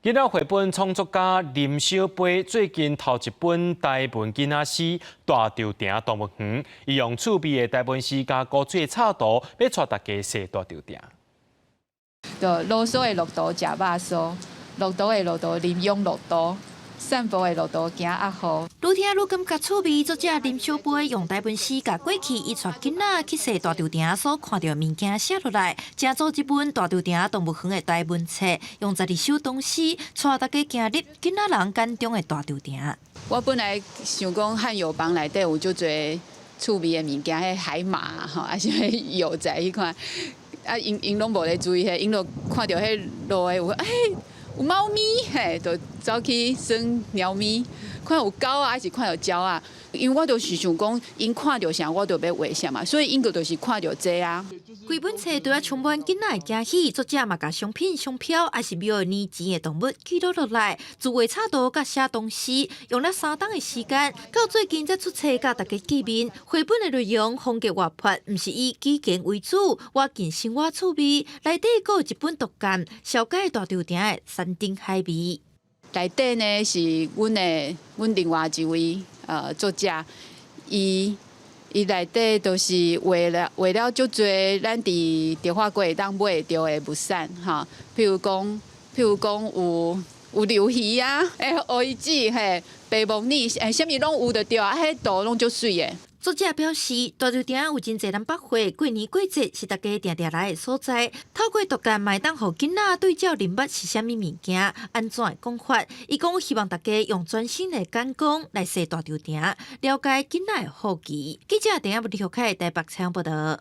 囡仔繪本創作家林小杯最近頭一本台文囡仔詩《大稻埕動物園》，伊用趣味的台文詩佮古錐插圖，欲帶大家踅大稻埕。就囉嗦的駱駝食肉酥，駱駝的駱駝啉養樂多，散步的駱駝驚鴨雨。愈聽愈感覺趣味。作者林小杯用台文詩共過去伊帶囡仔去踅大稻埕所看著的物件寫落來，成做這本大稻埕動物園的台文冊，用12首長詩帶大家行入囡仔人眼中的大稻埕。我本來想講漢友邦內底有足濟趣味的物件，彼海馬吼，抑是彼幼崽彼款，啊，𪜶𪜶攏無咧注意彼，𪜶就看著彼路的有，欸，有貓咪，嘿，就走去耍貓咪，看有狗啊，抑是看著鳥仔。因為我就是想講，𪜶看著啥，我就欲畫啥嘛，所以𪜶個就是看著這啊。規本冊除了充滿囡仔的驚喜，作者嘛共商品、商標，抑是廟的年錢的動物記錄落來，自畫插圖佮寫長詩，用了3冬的時間，到最近才出冊佮大家見面。繪本的內容風格活潑，毋是以語言為主，活近生活趣味。內底閣有一本圖鑑，紹介大稻埕的山珍海味。內底呢是阮的阮另外一位作者，伊內底都是畫了足濟咱佇彰化閣會當買會著的物產吼，譬如講有鯪魚啊，烏魚子嘿，白木耳，啥物攏有就對啊，彼圖攏足媠的。作者表示，大稻埕有真濟人百貨，過年過節是大家定定來的所在。透過圖鑑，嘛會當予囡仔對照認捌是啥物物件，按怎的講法。伊講希望大家用全新的眼光來踅大稻埕，了解囡仔的好奇。記者鄭亞文、李玉凱台北採訪報導。